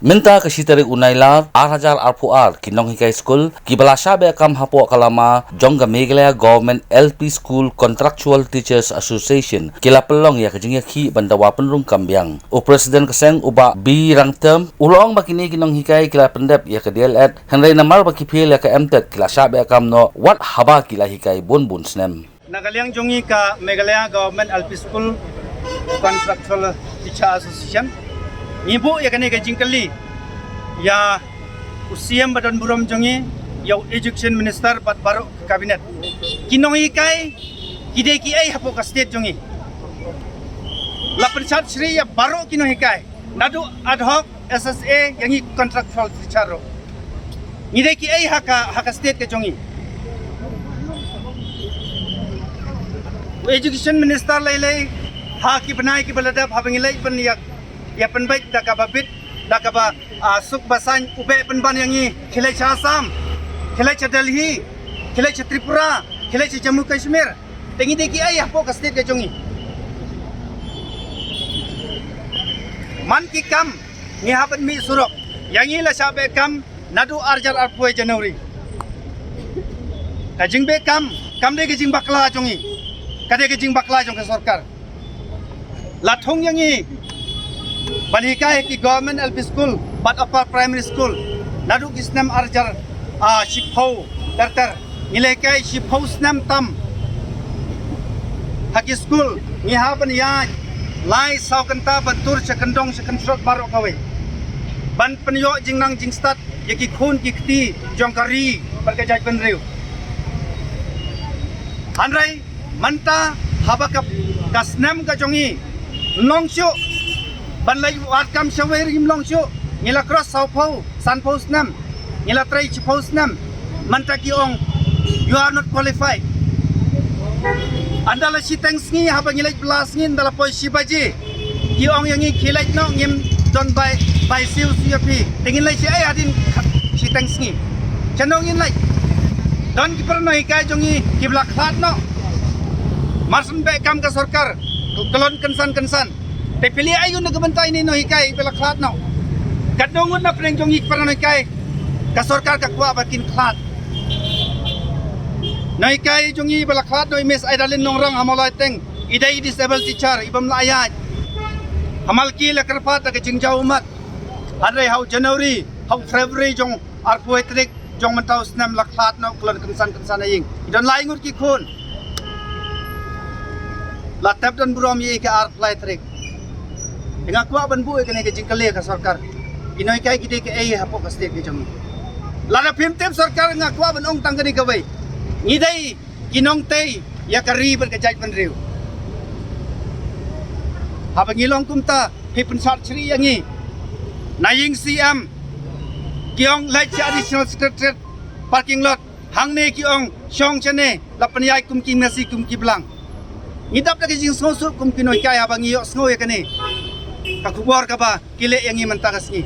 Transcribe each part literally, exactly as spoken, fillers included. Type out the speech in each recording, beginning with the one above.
Mynta ka shi tarik u Nailar ar hajar arphew ar, ki nonghikai skul kiba la shah beh kam hapoh ka lama jong ka Meghalaya Government L P School Contractual Teachers Association ki la pynlong ïa ka jingïakhih ban dawa pynrung kam biang. U President ka seng, u Bah B Rangterm, u la ong ba kine ki nonghikai ki la pyndep ïa ka D L Ed, hynrei namar ba ki fail ïa ka M Tet, ki la shah beh kam noh wat haba ki la hikai bun bun snem. Na ka liang jong ngi ka Meghalaya Government L P School Contractual Teacher Association, ngi buh ïa kane ka jingkylli ïa u C M ba don burom jong ngi, ïa u Education Minister bad baroh ka Cabinet. Ki nonghikai ki dei kiei hapoh ka state jong ngi? La pynshad shrieh ïa baroh ki nonghikai, naduh ad hoc, S S A, ïa ngi contractual teacher ruh. Ngi dei kiei ha ka, ha ka state ka jong ngi? U Education Minister lei lei, ha ki bnai kiba la dep, haba ngi leit ban ïa, ïa pynbeit da kaba bit, da kaba, ah, suk ba saiñ, u beh pynban ïa ngi, khie leit sha Assam, khie leit sha Delhi, khie leit sha Tripura, khie leit sha Jammu Kashmir. Te ngi dei kiei hapoh ka state ka jong ngi? Man ki kam ngi hap ban mih surok. Ïa ngi la shah beh kam naduh ar hajar arphew January. Ka jingbeh kam kam dei ka jingbakla jong ngi, ka dei ka jingbakla jong ka sorkar. La thung ïa ngi ban hikai ha ki Government L P School bad Upper Primary School naduh ki snem ar hajar, ah, shiphew ter ter. Ngi la hikai shiphew snem tam ha ki skul. Ngi hap ban ïaid lai saw kynta ban tur sha kyndong sha kyndrot baroh kawei, ban pynïoh jingnang jingstad ïa ki khun ki kti jong ka ri bad ka jaitbynriew. Hynrei mynta haba ka, ka snem ka jong ngi ym long shuh ban leit wad kam shawei ruh ym long shuh. Ngi la cross sawphew, sanphew snem, ngi la trei shiphew snem. Mynta ki ong, "You are not qualified." Ynda la shiteng sngi, haba ngi leit bylla sngi, ynda la poi shi baje, ki ong ïa ngi, "Khie leit noh, ngim don bai, bai siew siew ïa phi." Te ngin leit shaei hadien shiteng sngi? Shano ngin leit? Don ki para nonghikai jong ngi kiba la khlad noh. Mar shu beh kam ka sorkar, kyllon kynsan kynsan. Te phi leh aïu na ka bynta ine i nonghikai ba la khlad noh? Katno ngut na pdeng jong ngi ki para nonghikai ka sorkar ka kwah ba kin khlad? Nonghikai jong ngi ba la khlad noh, i Miss Idalin Nongrang ha Mawlai Teng, i dei i disabled teacher, i bym lah ïaid. Ha Malki la kyrpad da ka jingjaw ummat. Hynrei ha u January, ha u February jong arphew tarik jong mynta u snem la khlad noh kyllon kynsan kynsan ha ïing. I don lai ngut ki khun. La tep don burom ïa i ka arphew lai tarik. Te nga kwah ban buh ïa kane ka jingkylli ha ka sorkar. I nonghikai ki dei kiei hapoh ka state ka jong ngi? Lada phim tip sorkar, nga kwah ban ong tang kane kawei. Ngi dei ki nongtei ïa ka ri bad ka jaitbynriew. Haba ngi long kumta, phi pynshad shrieh ïa ngi. Na ïing C M ki ong leit sha Additional Secretariat parking lot. Hangne ki ong shong shane, la pynïaid kum ki masi kum ki blang. Ngi dap da ka jingsngewsuk kum ki nonghikai haba ngi ïohsngew ïa kane ka khubor kaba ki leh ïa ngi mynta ka sngi.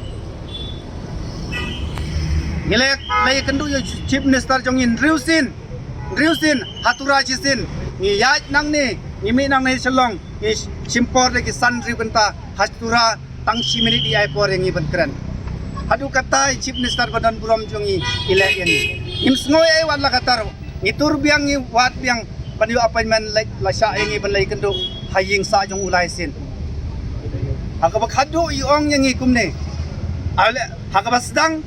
Ngi leh, leh ïakynduh ïa u Chief Minister jong ngi hynriew sien, hynriew sien, ha Tura shisien. Ngi ïaid nangne, ngi mih nangne Shillong, ngi shim por da ki san hynriew kynta ha Tura. Tang shi minit i ai por ïa ngi ban kren. Haduh katta i Chief Minister ba don burom jong ngi i leh ïa ngi. Ngim sngew ei wat la katta ruh. Ngi tur biang, ngi wad biang ban ïoh appointment, leh, la shah ïa ngi ban leit kynduh ha ïing sah jong u lai sien. Ha kaba khadduh i ong ïa ngi kumne. Ale, ha kaba sdang,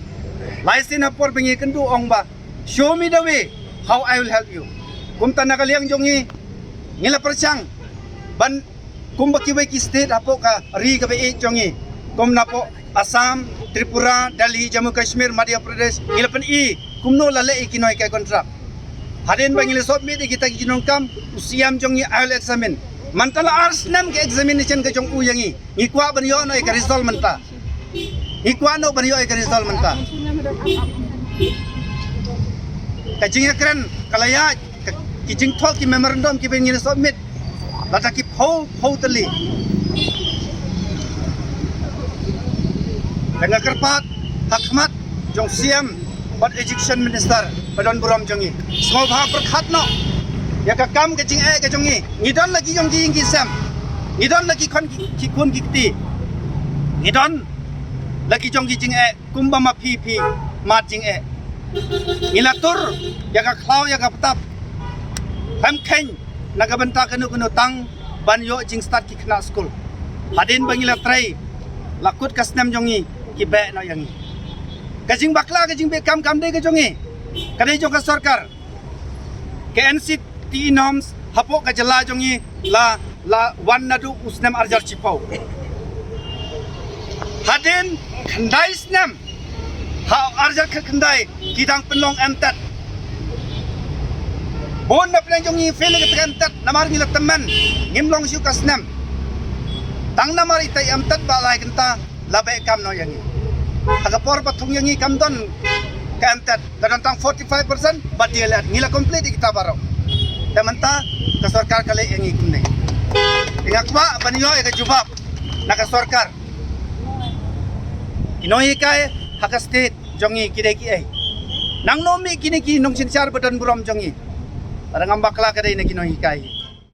lai sien ha por ba ngi kynduh ong ba, "Show me the way, how I will help you." Kumta na ka liang jong ngi, ngi la pyrshang ban kumba kiwei ki state hapoh ka ri kaba ïeit jong ngi, kum napoh Assam, Tripura, Delhi, Jammu Kashmir, Madhya Pradesh, ngi la pyni kumno la leh ïa ki nonghikai contract. Hadien ba ngi la submit ïa kita ki jingdonkam, u C M jong ngi u la examine. Mynta la ar snem ka examination ka jong u ïa ngi. Ngi kwah ban ïoh noh ïa ka result mynta. Ngi kwah noh ban ïoh ïa ka result mynta. Ka jingïakren ka la ïaid, ka, ki jingthoh ki memorandum kiba ngi la submit, lada ki phew phew tylli. Te nga kyrpad ha khmat jong C M bad Education Minister ba don burom jong ngi, sngewbha pyrkhat noh ïa ka kam ka jingeh ka jong ngi. Ngi don la ki jong ki ïing ki sem, ngi don la ki khun ki, ki khun ki kti, ngi don la ki jong ki jingeh. Kumba ma phi phi mad jingeh, ngi la tur ïa ka khlaw ïa ka btap. Phem kheiñ na ka bynta kano kano tang ban ïoh jingstad ki khynnah skul. Hadien ba ngi la trei, la kut ka snem jong ngi, ki beh noh ïa ngi. Ka jingbakla ka jingbeh kam kam dei ka jong ngi, ka dei jong ka sorkar. Ka N C T E norms hapoh ka jylla jong ngi la, la wan naduh u snem arhajar shiphew. Hadien khyndai snem, ha arhajar khatkhyndai ki dang pynlong M Tet. Bun na pdeng jong ngi fail ïa ka M Tet namar ngi la tymmen, ngim long shuh ka snem. Tang namar ita i M Tet ba lai kynta la beh kam noh ïa ngi. Ha ka por ba thung ïa ngi kam don ka M Tet, ka don tang forty five percent bad D L Ed, ngi la complete ïa kita baroh. Te mynta ka sorkar ka leh ïa ngi kumne. Te nga kwah ban ïoh ïa ka jubab na ka sorkar. Ki nonghikai ha ka state jong ngi ki dei kiei? Nangno mih kine ki nongsynshar ba don burom jong ngi? Lada ngam bakla ka dei na ki nonghikai.